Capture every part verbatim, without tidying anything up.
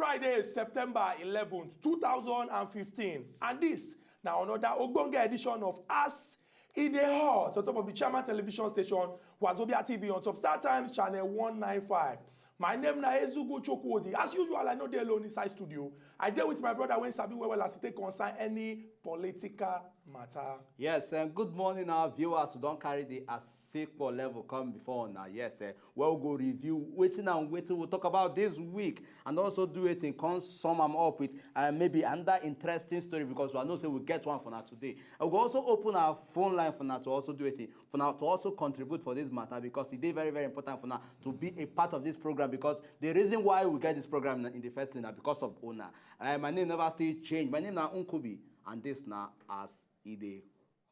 Friday, September eleventh, two thousand and fifteen, and this na another ogbonge edition of As E Dey Hot on top of the Chairman Television Station, Wazobia T V on top Star Times Channel one nine five. My name na Ezugu Chukwudi. As usual, I no dey alone inside studio. I dey with my brother wey sabi well well as e take concern any political matter. Yes, and good morning, our viewers who don carry the Asekpo level come before now. Yes, eh, we go review wetin and wetin we talk about this week, and also do wetin come sum am up with uh, maybe another interesting story, because I know say we get one for now today. And we go also open our phone line for now to also do wetin for now to also contribute for this matter, because e dey very, very important for now to be a part of this program, because the reason why we get this program na in the first place na because of una. Uh, my name never still change. My name na Nkubi, and this na As E Dey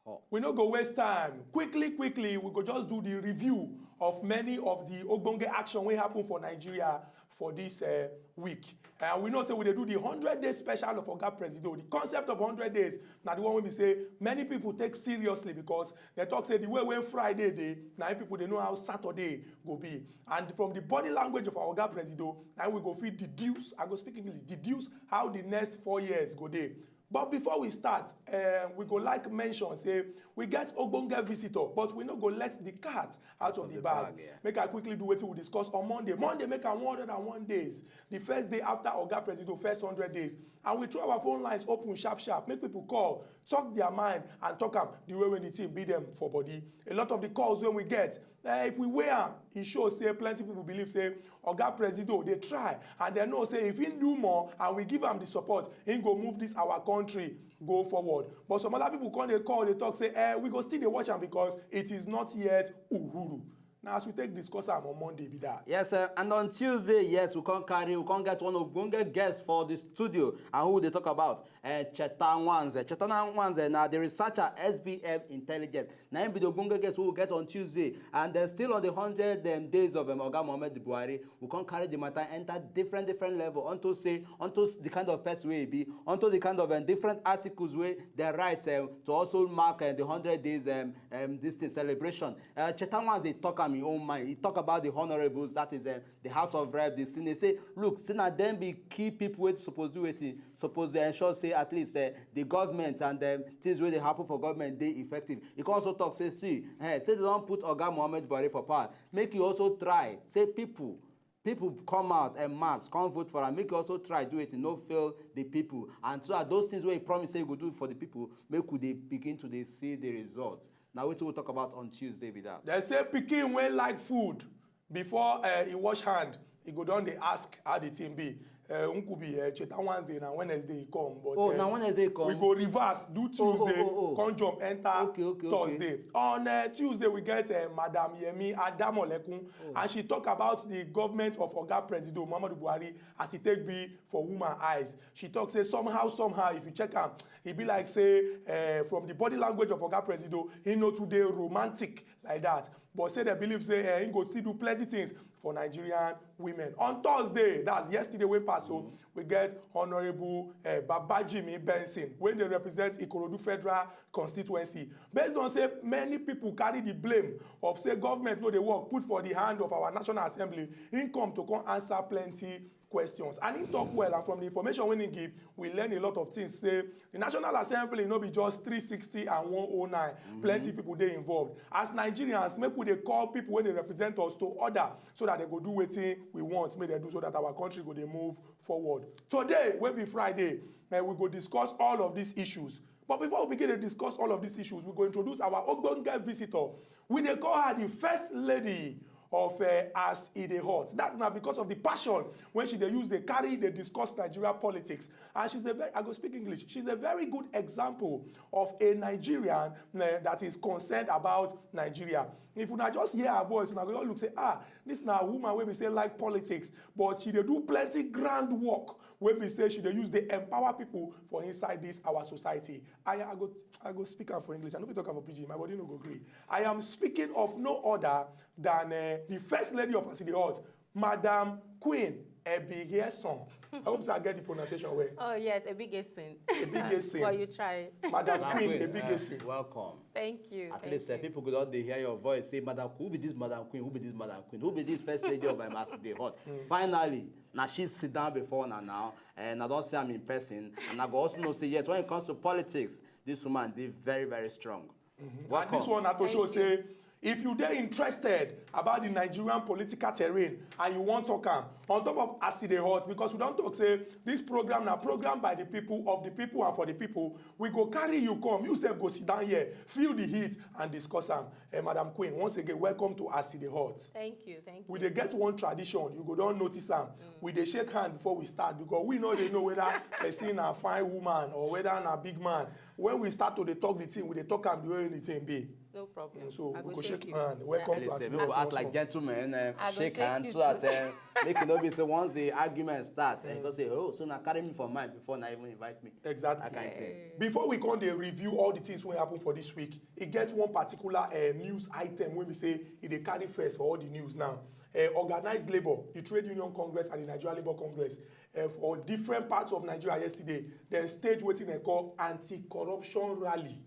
Hot. We no go waste time. Quickly, quickly, we go just do the review of many of the ogbonge action wey happen for Nigeria for this uh, week. And we know say we dey do the hundred day special of Oga Presido. The concept of hundred days na the one wey be say many people take seriously, because dem talk say the way wey Friday dey, na im people dey know how Saturday go be. And from the body language of our Oga Presido, na im we go fit deduce, I go speak English, deduce how the next four years go dey. But before we start, uh, we go like mention say we get ogbonge visitor, but we no go let the cat out of the bag. Make I quickly do wetin we discuss on Monday. Monday make am one hundred and one days, the first day after Oga Presido first hundred days, and we throw our phone lines open sharp sharp, make people call, talk their mind, and talk am the way wey the thing be them for body. A lot of the calls wey we get, eh, if we weigh am, e show say plenty people believe say Oga Presido dey try, and dem know say if he do more and we give am the support, he go move this our country go forward. But some other people come dey call, dey talk say, eh, we go still dey watch am because it is not yet Uhuru. Now, as we take discuss am on Monday, be that. Yes, sir. And on Tuesday, yes, we can't carry, we can't get one of ogbonge guests for the studio. And who they talk about? Uh, Cheta Nwanze. Cheta Nwanze, now the researcher, S B M Intelligence. Now, him be the ogbonge guest we will get on Tuesday. And then still on the hundred um, days of um, Oga Mohamed Buhari, we can't carry the matter, enter different, different level. Unto say, unto the kind of person we be, unto the kind of um, different articles where they write um, to also mark uh, the hundred days um, um, this thing celebration. Uh, Cheta Nwanze talk am him own mind. He talk about the honorables, that is uh, the House of Rep, the Senate. Say, look, say na dem be key people wey suppose do wetin, suppose dey ensure say at least uh, the government and um, things wey dey happen for government dey effective. He come also talk say, see, eh, say they don put Oga Mohammed Buhari for power. Make you also try say people people come out and mass come vote for am, make you also try do it, no fail the people, and so that those things wey you promise say you go do for the people, make we dey begin to dey see the result. Na wetin we talk about on Tuesday be that. They say pikin wey like food before uh, he wash hand, he go don dey ask how the thing be. Uh, Nkubi uh, Cheta Wednesday na Wednesday he come, but Oh, uh, na Wednesday he come. We go reverse, do Tuesday, Oh, oh, oh, oh. Come jump enter Okay, okay, okay. Thursday. On uh, Tuesday we get uh, Madam Yemi Adamolekun, Oh. And she talk about the government of Oga Presido Muhammadu Buhari as e take be for woman eyes. She talk say somehow, somehow, if you check am, e be like say uh, from the body language of Oga Presido, he no too dey romantic like that. But say they believe say uh, he go still do plenty things for Nigerian women. On Thursday, that's yesterday wey pass so, we get Honourable uh, Babajimi Benson, wey dey represent Ikorodu Federal Constituency. Based on say many people carry the blame of say government no dey work put for the hand of our National Assembly, he come to come answer plenty questions. And he talk well, and from the information wey he give, we learn a lot of things. Say the National Assembly no be just three sixty and one oh nine. Plenty people dey involved. As Nigerians, make we dey call people wey dey represent us to order so that they go do wetin we want make they do, so that our country go dey move forward. Today, wey be Friday, eh, we go discuss all of these issues. But before we begin to discuss all of these issues, we go introduce our ogbonge visitor. We dey call her the first lady of uh, As E Dey Hot. That na because of the passion wey she dey use dey carry dey discuss Nigeria politics. And she's a very, I go speak English, she's a very good example of a Nigerian uh, that is concerned about Nigeria. If una just hear her voice, una go just look say, ah, this na woman wey be say like politics, but she dey do plenty grand work wey be say she dey use dey empower people for inside this our society. I, I go I go speak am for English. I no fit talk am for P G. My body no go gree. I am speaking of no other than uh, the first lady of As E Dey Hot, Madam Queen Ebigeson. I hope say I get the pronunciation well. Oh yes, a big sin. A big sin. Well, you try. Madam Madam Queen Queen, uh, Ebigeson. Welcome. Thank you. At thank least uh, you. People go don dey hear your voice, say, "Madam, who be this Madam Queen? Who be this Madam Queen? Who be this first lady of my mass dey hot?" Finally, now she sit down before una now, and I don see am in person, and I go also know say yes, when it comes to politics, this woman dey very, very strong. And Welcome. This one na to Thank show you. Say if you dey interested about the Nigerian political terrain and you wan talk am on top of As E Dey Hot, because we don talk say this program na program by the people, of the people, and for the people, we go carry you come. You sef go sit down here, feel the heat, and discuss am. Eh, Madam Queen, once again, welcome to As E Dey Hot. Thank you. Thank you. We dey get one tradition, you go don notice am. We dey shake hand before we start, because we no dey know whether person na fine woman or whether na big man. When we start to dey talk the thing, we dey talk am the way the thing be. No problem. So I we go go shake shake you. hand. Welcome At to least, As uh, E we Dey go Hot act like once more. Gentlemen, uh, I go shake shake hands you so that too. Uh, make e no be say once the argument start, and you go say, "Oh, so na carry me for mind before na even invite me." Exactly. That kind thing. Before we come dey review all the things wey happen for this week, e get one particular uh, news item wey be say e dey carry first for all the news now. Uh, organized labour, the Trade Union Congress and the Nigeria Labour Congress uh, for different parts of Nigeria yesterday, dem stage wetin dem call anti-corruption rally.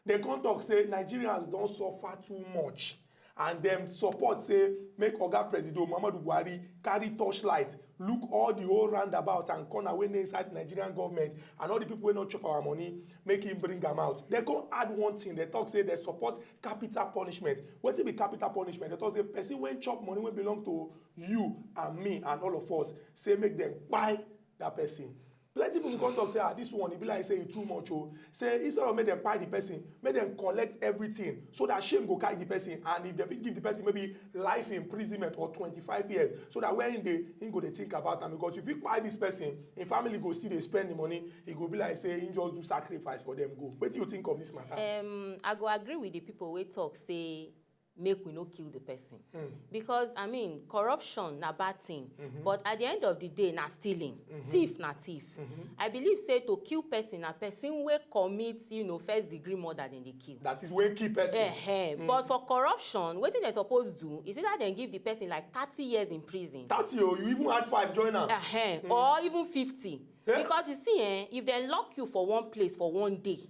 Dem come talk say Nigerians don suffer too much, and dem support say make Oga Presido Muhammadu Buhari carry torchlight, look all the whole roundabout and corner wey dey inside Nigerian government and all the people wey no chop our money, make him bring am out. Dem come add one thing, dem talk say dem support capital punishment. Wetin be capital punishment? Dem talk say person wey chop money wey belong to you and me and all of us, say make dem kpai that person. Plenty people come talk say, "Ah, this one, e be like say e too much o." Say instead of make dem kpai the person, make dem collect everything so that shame go carry the person, and if dem fit give the person maybe life imprisonment or twenty-five years, so that when him dey, him go dey think about am, because if you kpai this person, him family go still dey spend the money, e go be like say him just do sacrifice for them go. Wetin you think of this matter? Um, I go agree with the people wey talk say make we no kill the person, because I mean, corruption na bad thing, but at the end of the day na stealing, thief na thief. I believe say to kill person na person wey commit, you know, first degree murder dem dey kill. That is when kill person. Eh, but for corruption, wetin dem suppose do is either dem give the person like thirty years in prison, Thirty o, you even add five join am. eh, or even fifty. Eh? Because you see, eh, if dem lock you for one place for one day,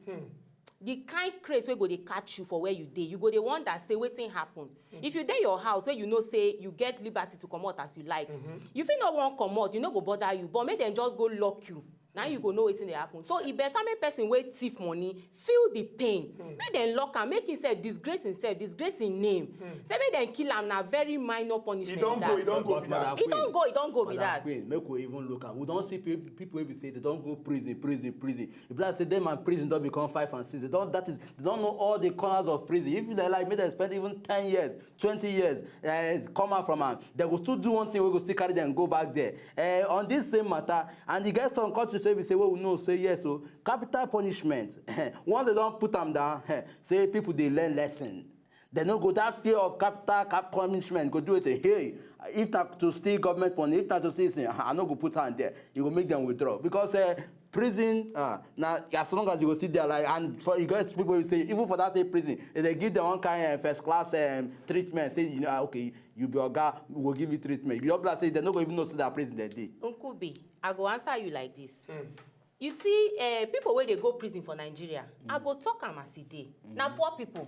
the kind craze wey go dey catch you for where you dey, you go dey wonder say wetin happen. If you dey your house wey you know say you get liberty to comot as you like, you fit no wan comot, e no go bother you, but make dem just go lock you, na you go know wetin dey happen. So e better make person wey thief money feel the pain, make dem lock am, make himself disgrace himself, disgrace him name. Say make dem kill am, na very minor punishment. E don go, e don go be that. E don go, e don go be Madam that. Queen, make we even look am. We don see pe- people wey be say dem don go prison, prison, prison. E be like say dem and prison don become five and six. Dem don, that is, dem don know all the corners of prison. If dem like, make dem spend even ten years, twenty years, uh, come out from am, dem go still do one thing wey go still carry dem go back there. Uh, on this same matter, and e get some countries wey be say, wey we know say yes, so capital punishment. Once dem don put am down, say people dey learn lesson. Dem no go, that fear of capital cap punishment go do it. Hey, if na to steal government money, if na to steal thing, I no go put hand there. You go make dem withdraw because uh, prison, uh, na as long as you go sit there, like, and for, you get people wey say even for that same prison, if dem give dem one kind uh, first class um, treatment, say, you know, ah, okay, you be oga, we go give you treatment. You just be like say dem no go even know say that prison dem dey. Nkubi, I go answer you like this. You see, uh, people wey dey go prison for Nigeria, I go talk am as e dey. Na poor people.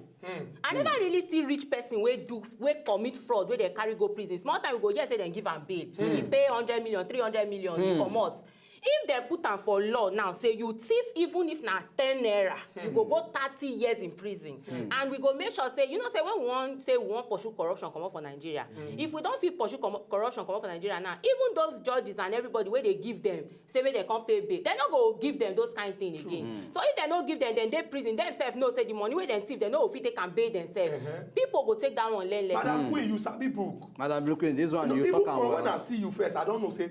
I never really see rich person wey do, wey commit fraud, wey dem carry go prison. Small time we go hear say dem give am bail. He pay hundred million, three hundred million, he comot. If dem put am for law now, say you thief, even if na ten naira, you go go thirty years in prison. And we go make sure say, you know say when we wan say we wan pursue corruption comot for Nigeria, if we don fit pursue commo- corruption comot for Nigeria now, even those judges and everybody wey dey give dem say make dem come pay bail, dem no go give dem those kind thing again. So if dem no give dem, dem dey prison, dem sef know say the money wey dem thief, dem no go fit take am bail themselves. People go take that one learn lesson. Madam Queen, you sabi book. Madam Brooklyn, this one No, you even talk am from when I well. See you first, I don't know say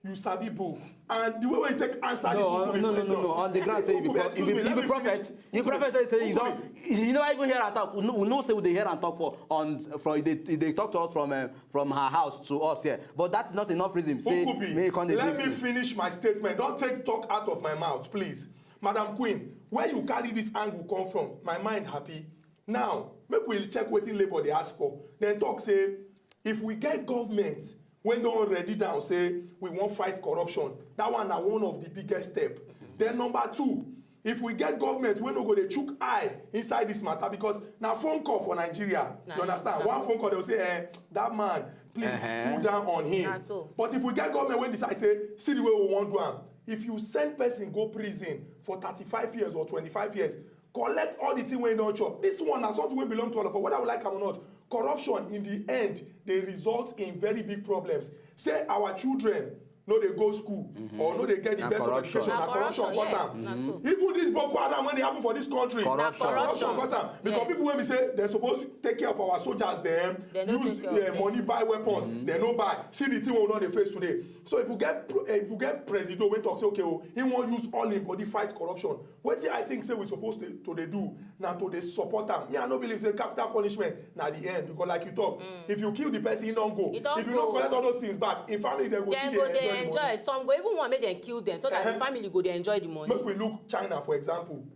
you sabi book, and the way wey you take answer this No, Nkubi no, no, no, question. No. On the ground, say Nkubi, because excuse you me, be, you let be me prophet. Finish. You prophet say, say you don't. You never even hear and talk. We know say we dey hear and talk for on from they, they talk to us from uh, from her house to us here. But that's not enough reason. Say Nkubi, me come dey let do me this thing. Finish my statement. Don't take talk out of my mouth, please. Madam Queen, where you carry this angle come from? My mind happy. Now, make we check wetin Labour dey ask for. Dem talk say if we get government When don ready down say we wan fight corruption, that one na one of the biggest step. Then number two, if we get government wey no go dey chook eye inside this matter, because na phone call for Nigeria, you understand, one phone call, they go say, eh, that man, please, uh-huh, cool down on him. But if we get government wey decide say, see the way we wan do am, if you send person go prison for thirty-five years or twenty-five years, collect all the thing wey e don chop. This one na something wey belong to all of us, whether we like am or not. Corruption in the end dey result in very big problems. Say our children no dey go school, mm-hmm, or no dey get the best of education, na corruption cause am. Even this Boko Haram wey dey happen for this country, na corruption cause am. Because people wey be say dem suppose take care of our soldiers dem, use their money buy weapons, dem no buy. See the thing wey we don dey face today. So if we get, if we get presido wey talk say, okay, oh, he wan use all him body fight corruption, wetin I think say we suppose to, to dey do na to dey support am. Me, I no believe say capital punishment na the end, because like you talk, if you kill the person, he don go. If you no collect all those things back, him family dem go still dey enjoy the money. Some go even want make dem kill them so that the family go dey enjoy the money. Make we look China, for example.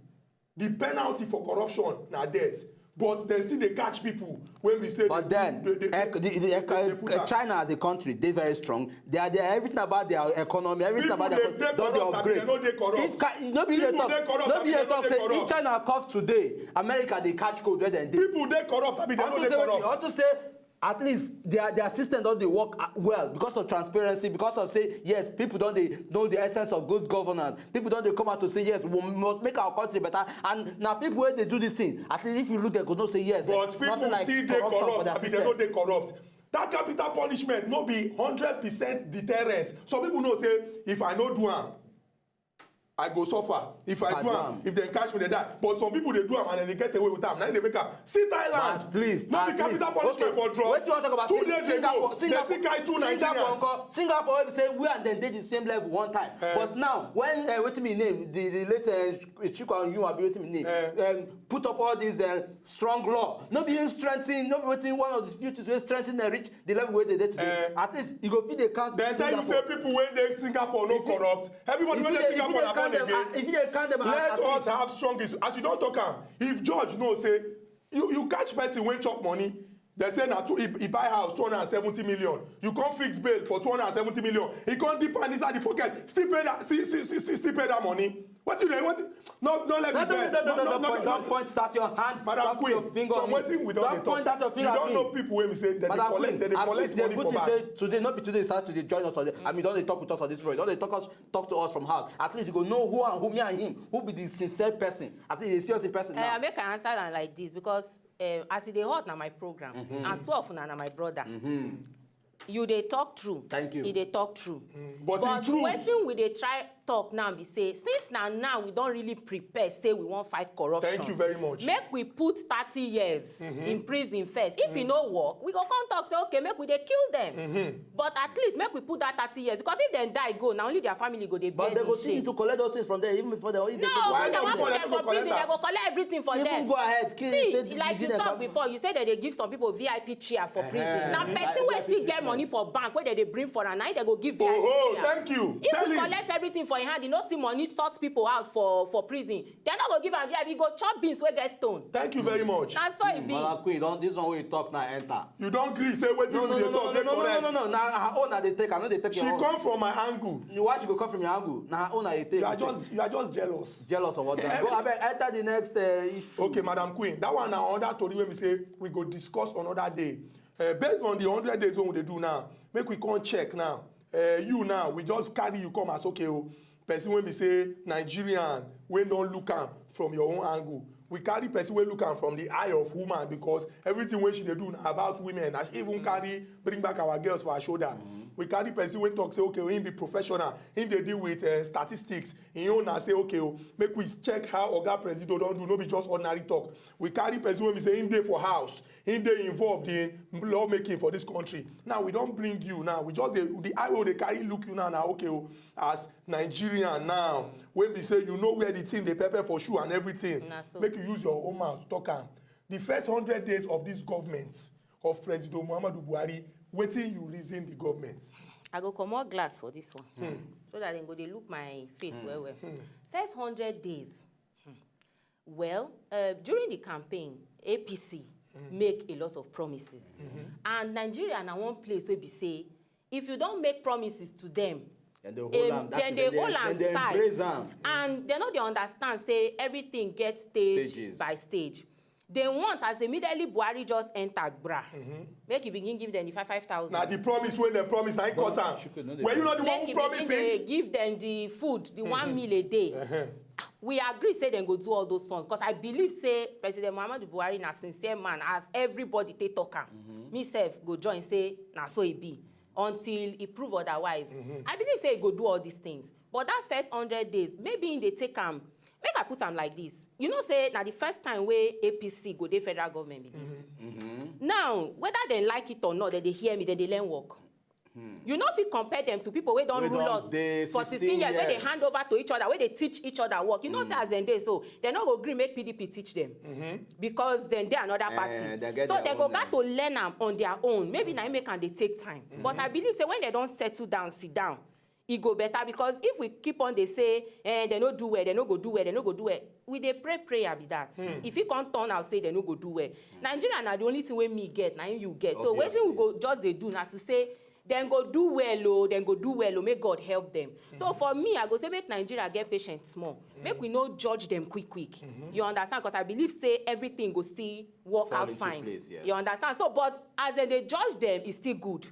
The penalty for corruption na death. But dem still dey catch people wey be say. But then, the, the, the, the, China as a country, they very strong. They are there. Everything about their economy, everything about their country, don dey upgrade. People dey corrupt, abi dem no dey corrupt? If no be you talk, no be you talk say if China cough today, America dey catch cold where dem dey. People dey corrupt, abi dem no dey corrupt? Unto say at least their their system don dey work, uh, well, because of transparency, because of say yes, people don dey know the essence of good governance. People don dey come out to say yes, we must make our country better. And na people wey dey do this thing, at least if you look, dem go know say yes. But people still dey corrupt, abi dem no dey corrupt? That capital punishment no be hundred percent deterrent. Some people know say if I no do am, I go suffer. If I do am, if dem catch me, dem die. But some people dey do am and dem dey get away with am. Na im dey make am. See Thailand. At least, no be capital punishment for drug. Two days ago, dem still carry two Nigerians. Singapore, Singapore, we say we and dem dey the same level one time. But now, when, uh, wetin be name, the, the late, uh, Chico and you, abi wetin be name, um, put up all these, uh, strong law. No be him strengthen, no be wetin one of the duties wey strengthen dem reach the level wey dem dey today. At least you go fit dey count. Dem tell you say people wey dey Singapore no corrupt. Everybody wey dey Singapore na born again. If you dey count them, let us have strong issue. As you don talk am, if judge know say you, you catch person wey chop money, dem say na two, he, he buy house two hundred and seventy million. You come fix bail for two hundred and seventy million. He come dip hand inside the pocket, still pay that, still, still, still, still, still pay that money. What you dey, what? No, no, let me vex. No, no, no, no, no, no, no, don't point, don't point that your hand, Madam Queen, your finger from wetin we don dey talk, point that your finger at me. You don know people wey be say dem dey collect, dem dey collect money for bank. Say today, no be today, start to dey join us on the, I mean, don dey talk with us on this program. Don dey talk us, talk to us from house. At least you go know who and who, me and him, who be the sincere person. At least you dey see us in person now. Eh, make I answer am like this, because, eh, as e dey hot na my program, and two of una na my brother. You dey talk true. Thank you. E dey talk true. But wetin we dey try talk now be say, since na now we don really prepare say we wan fight corruption. Thank you very much. Make we put thirty years in prison first. If e no work, we go come talk say, okay, make we dey kill them. But at least make we put that thirty years, because if dem die go, na only their family go dey bear the shame. But dem go still need to collect those things from there even before dem, if dem take. No, dem wan put them for prison, dem go collect everything for them. Even go ahead, kill. See, like you talk before, you say dem dey give some people V I P chair for prison. Na person wey still get money for bank wey dem dey bring for am, na im dem go give V I P chair. Oh, thank you. If you collect everything for im hand, you no see money sort people out for, for prison, dem no go give am V I P, e go chop beans wey get stone. Thank you very much. Na so e be. Madam Queen, don, this one wey you talk now enter. You don gree say wetin you dey talk dey correct. No, no, no, no, no, no, no, no, no. Na her own I dey take, I no dey take your own. She come from my angle. Why she go come from your angle? Na her own I dey take. You are just, you are just jealous. Jealous of what? Go, abeg, enter the next, uh, issue. Okay, Madam Queen, that one na another tori wey be say we go discuss another day. Uh, based on the hundred days wey we dey do now, make we come check now. Uh, you now, we just carry you come as, okay, oh, person wey be say Nigerian, wey don look am from your own angle. We carry person wey look am from the eye of woman, because everything wey she dey do na about women. Na she even carry, bring back our girls for her shoulder. We carry person wey talk say, okay, him be professional, him dey deal with, uh, statistics. Him own na say, okay, oh, make we check how Oga Presido don do, no be just ordinary talk. We carry person wey be say him dey for house, him dey involved in lawmaking for this country. Now we don bring you now. We just dey, the eye wey we dey carry look you now na, okay, oh, as Nigerian now, wey be say you know where the thing dey pepper for shoe and everything. Na so. Make you use your own mouth talk am. The first hundred days of this government of President Muhammadu Buhari, wetin you reason the government? I go comot glass for this one, so that dem go dey look my face well well. First hundred days, hmm. Well, uh, during the campaign, A P C make a lot of promises. And Nigeria na one place wey be say if you don make promises to them, Dem dey hold em, am, that dem thing, dey hold am dem dey tight, embrace am. And dem no dey understand say everything get stage Stages. By stage. Dem want as immediately Buhari just enter, bra, make e begin give dem the five five thousand. Na the promise wey dem promise na im cause am. Chukwu no dey Were you not the one Make who e promise begin dey it? Give dem the food, the one meal a day. We agree say dem go do all those ones, because I believe say President Muhammadu Buhari na sincere man, as everybody take talk am. Me sef go join say na so e be until e prove otherwise. I believe say e go do all these things, but that first hundred days, maybe im dey take am. Make I put am like this: you know say na the first time wey A P C go dey federal government be this. Now, whether dem like it or not, dem dey hear me, dem dey learn work. You no fit compare them to people wey don Wey rule don us dey for sixteen sixteen years, wey dey years. Hand over to each other, wey dey teach each other work. You know say as dem dey so, dem no go gree make P D P teach them, because dem dey another party. Eh, dem get So their dem go own, gat eh. To learn am on their own. Maybe na im make am dey take time. But I believe say when dem don settle down, sit down, e go better, because if we keep on dey say, eh, dem no do well, dem no go do well, dem no go do well, we dey pray prayer be that. E fit come turn out say dem no go do well. Nigeria na the only thing wey me get, na im you get. So Obviously. Wetin we go just dey do na to say dem go do well o, dem go do well o, make God help them. So for me, I go say make Nigeria get patience small. Make we no judge them quick quick. You understand? Because I believe say everything go still work Fall out into fine. Place, yes. You understand? So, but as dem dey judge them, e still good.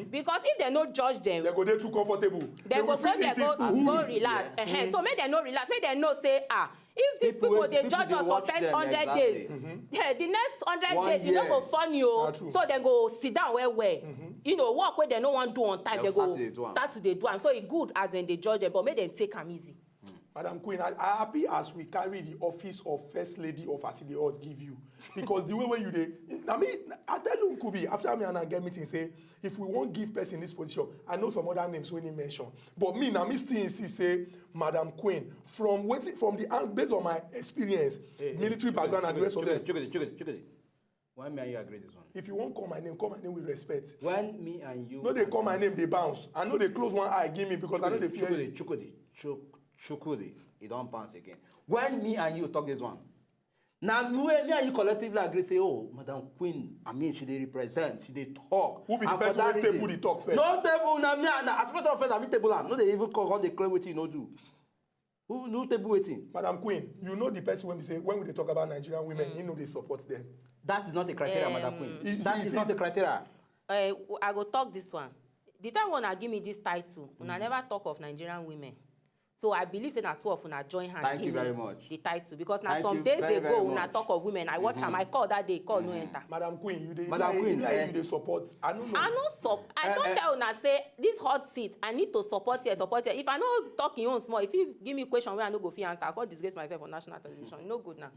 Because if dem no judge them, Dem go dey too comfortable. dem go will feel go there, it go is who go is. Relax. Ehen. So make dem no relax. Make dem know say, ah, if the People people wey- dey people judge dey us for watch first them, hundred exactly. Days, eh, the next hundred One days, e no year. Go funny o. Na true. So dem go sit down well well. You know, work wey dem no wan do on time, Dem dem go start to dey do am. Start to dey do am. So e good as dem dey judge them, but make dem take am easy. Madam Queen, I, I happy as we carry the office of First Lady of As E Dey Hot give you. Because the way wey you dey, I mean, I tell you, Nkubi, after me and I get meeting, say, if we wan give person this position, I know some other names wey he mention. But me, na me still insist say, Madam Queen, from wetin, from the ang-, based on my experience, military background and the rest of them. Chukudi, Chukudi, Chukudi. Why me and you agree this one? If you wan call my name, call my name with respect. When me and you No dey call my name, dey bounce. I no dey close one eye, give me, because I no dey fear you. Chukudi, Chukudi, Chuk- Chukudi. E don bounce again. When me and you talk this one, na me, me and you collectively agree say, oh, Madam Queen, I mean, she dey represent, she dey talk. Who be the And for person that wey reason- table the talk first? No table, na me, na, as a matter of fact, na me table am. No dey even call, come dey claim wetin you no do. Who no table wetin? Madam Queen, you know the person wey be say, when we dey talk about Nigerian women, he no dey support them. That is not a criteria, Madam Queen. You see, That you is see, not a criteria. Eh, w- I go talk this one. The time una give me this title, una never talk of Nigerian women. So I believe say na two of una join hand Thank give you me very much. The title, because na Thank some you days very, ago very una much. Talk of women. I watch am. I call that day, call no enter. Madam Queen, you dey Madam lie, Queen, lie, eh. You dey support. I no know. I no suck. I Eh, don eh. Tell una say this hot seat, I need to support here, support here. If I no talk in own small, if you give me question where I no go fit answer, I go disgrace myself on national television. No good now.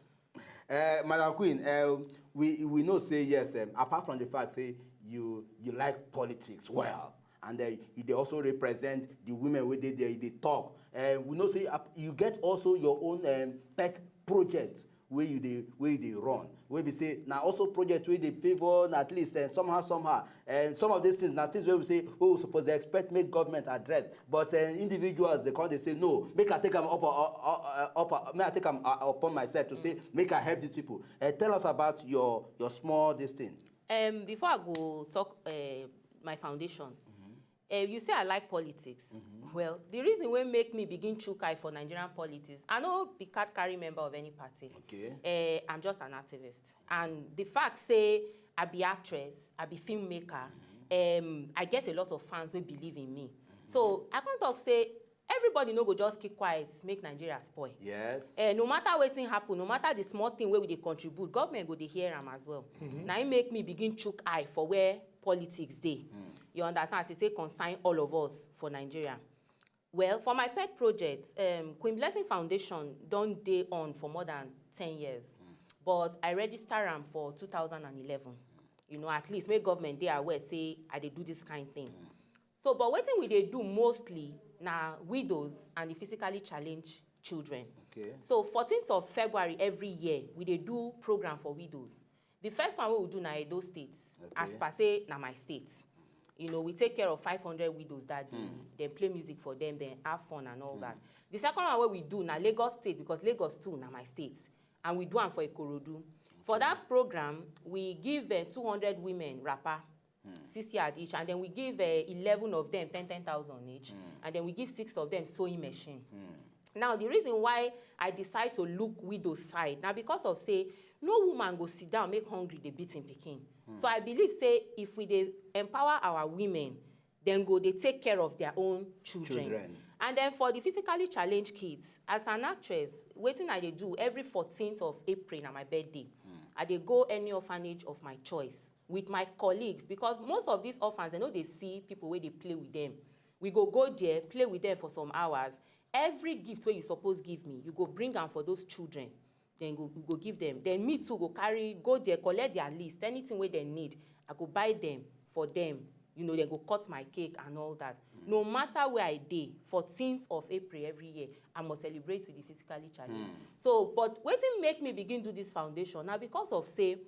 Uh, Madam Queen, uh, we we know say yes. Um, apart from the fact say you you like politics well, and uh, you dey also represent the women wey dey there. You dey talk. Uh, we know say uh, you get also your own um, pet project wey you dey wey you dey run. Wey be say na also project wey dey favour na at least uh, somehow somehow. Uh, some of these things na things wey we say oh we suppose dey expect make government address. But uh, individuals dey come dey say no, make I take am up uh, uh, uh, up uh, make I take am uh, upon myself to say make I help these people. Uh, tell us about your your small this thing. Um, before I go talk uh, my foundation, uh, you say I like politics. Well, the reason wey make me begin chook eye for Nigerian politics, I no be card carry member of any party. Okay. Uh, I'm just an activist, and the fact say I be actress, I be filmmaker, um, I get a lot of fans wey believe in me. So I come talk say everybody no go just keep quiet make Nigeria spoil. Yes. Eh, no matter wetin happen, no matter the small thing wey we dey contribute, government go dey hear am as well. Na im make me begin chook eye for where politics dey. You understand? As e take concern all of us for Nigeria. Well, for my pet project, um, Queen Blessing Foundation don dey on for more than ten years, but I register am for two thousand and eleven. You know, at least make government dey aware say I dey do this kind thing. So, but wetin we dey do mostly na widows and the physically challenged children. Okay. So, fourteenth of February every year, we dey do program for widows. The first one wey we do na Edo State, as per say na my state. You know, we take care of five hundred widows that day. Dem play music for them, dem have fun and all that. The second one wey we do na Lagos State, because Lagos too na my state. And we do am for Ikorodu. For that program, we give uh, two hundred women wrapper. six yard each, and then we give uh, eleven of them ten ten thousand each, and then we give six of them sewing machine. Now, the reason why I decide to look widow side now because of say no woman go sit down make hungry dey beat him pikin. So I believe say if we dey empower our women, then go dey take care of their own children. Children. And then for the physically challenged kids, as an actress, wetin I dey do every fourteenth of April na my birthday. I dey go any orphanage of my choice with my colleagues, because most of these orphans, they no dey see people wey dey play with them. We go go there, play with them for some hours. Every gift wey you suppose give me, you go bring am for those children. Then go, we go give them. Then me too go carry, go there, collect their list, anything wey dem need, I go buy them for them. You know, they go cut my cake and all that. No matter where I dey, fourteenth of April every year, I must celebrate with the physically challenged. So, but wetin make me begin do this foundation na because of say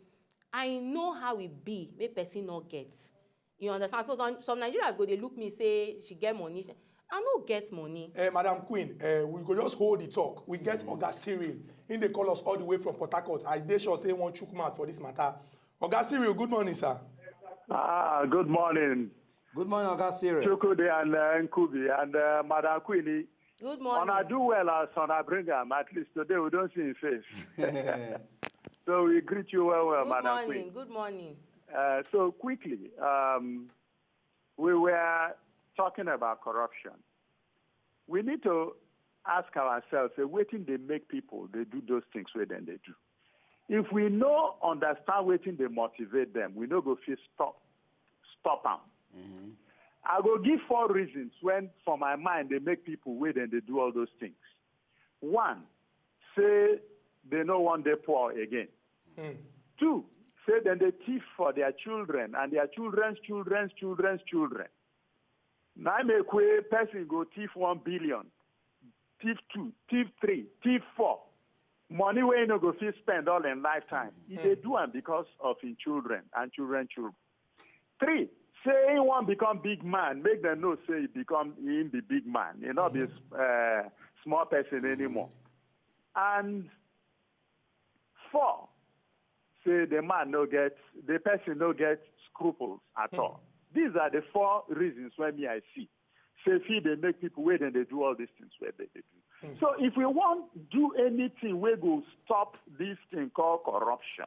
I know how e be make person no get. You understand? So some, some Nigerians go dey look me say she get money. I no get money. Uh, Madam Queen, uh, we go just hold the talk. We get Oga Cyril. He dey call us all the way from Port Harcourt. I dey sure say he wan chook mouth for this matter. Oga Cyril, good morning, sir. Ah, good morning. Good morning, Oga Cyril. Chukwudi and uh, Nkubi and uh, Madam Queenie. Good Una morning. Do well as una bring am. At least today we don't see him face. So we greet you well, well, Good Madam morning. Queen. Good morning. Uh, so quickly, um, we were talking about corruption. We need to ask ourselves, say, wetin dey make people dey do those things wey dem dey do? If we no understand wetin dey motivate them, we no go fit stop stop am. I go give four reasons when, for my mind, dey make people wey dem dey do all those things. One, say they no wan dey poor again. Two, say dem dey thief for their children and their children's children's children's children. Na im make wey person go thief one billion, thief two, thief three, thief four. Money wey e no go fit spend all im lifetime. E dey do am because of im children and children children. Three, say he wan become big man, make dem know say he become he be big man. He no be uh, small person anymore. And four, say the man no get, the person no get scruples at all. These are the four reasons why me I see. Say fit dey make people wey dem dey do all these things wey dem dey do. So if we wan do anything wey go stop this thing called corruption,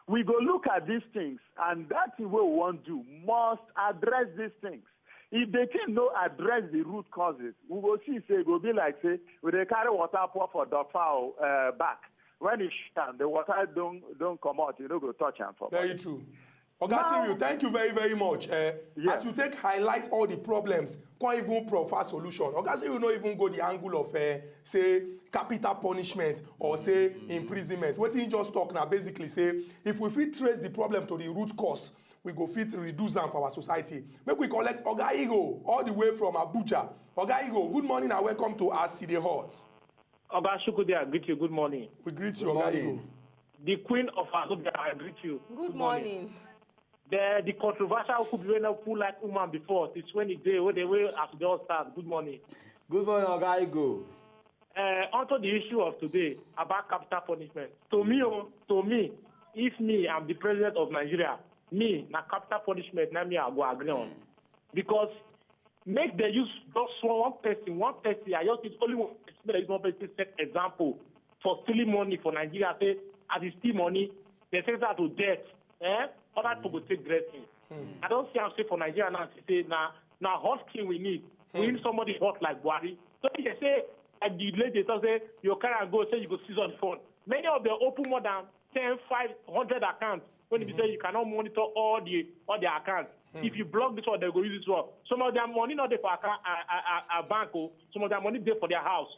we go look at these things, and that thing wey we wan do must address these things. If the thing no address the root causes, we go see say e go be like say we dey carry water pour for dog fowl uh, back. When e shit am, the water don don comot, e no go touch am for Very body. True. Oga Cyril, thank you very, very much. Uh, Yes. As you take highlight all the problems, can't even proffer solution. Oga Cyril no even go the angle of, uh, say, capital punishment or say imprisonment. What he just talk now, basically say, if we fit trace the problem to the root cause, we go fit reduce am for our society. Make we collect Oga Igo all the way from Abuja. Oga Igo, good morning and welcome to As E Dey Hot. Oga Chukwudi, I greet you. Good morning. We greet you, Good Oga morning. Igo. The Queen of Azobia, I greet you. Good morning. The, the controversial could be when people like woman before. It's when the day, when the way as they all start. Good morning. Good morning, Oga Igo. Uh, onto the issue of today about capital punishment. To me, oh, to me, if me, I'm the president of Nigeria, me, na capital punishment, na me I go agree on. Because make they use just one, one person, one person, I just need only one person, make they use one person set example for stealing money for Nigeria. Say, as you steal money, they send that to death. Eh? Other people go take dressing. I don't see am say for Nigeria now, say na na hot king we need. We need somebody hot like Buhari. So if they say, like the lady talk say, you carry and go, say you go seize on the phone. Many of them open more than ten, five hundred accounts. When you say you cannot monitor all the all the accounts. If you block this one, they go use this one. Some of their money not there for account, a, a, a, a bank, oh. Some of their money there for their house.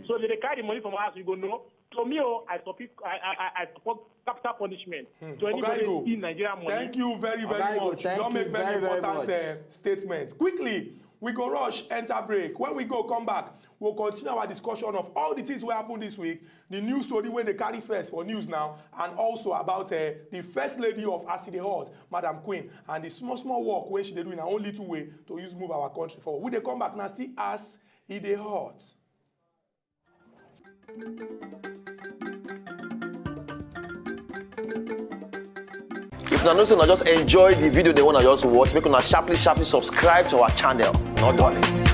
So if they carry the money from house, you go no. To me, oh, I support, I, I, I- I support capital punishment to anybody Igo, in Nigeria money. Thank you very, very Oga Igo, much. You thank don make you very, very, very important much. Uh, statements. Quickly, we go rush enter break. When we go come back, we'll continue our discussion of all the things wey happen this week, the news story wey dey carry first for news now, and also about uh, the first lady of As E Dey Hot, Madam Queen, and the small small work wey she dey do in her own little way to use move our country forward. We dey come back now, still As E Dey Hot. If Una know say una just enjoy the video dem wey una just watch, make una sharply sharply subscribe to our channel. No darling.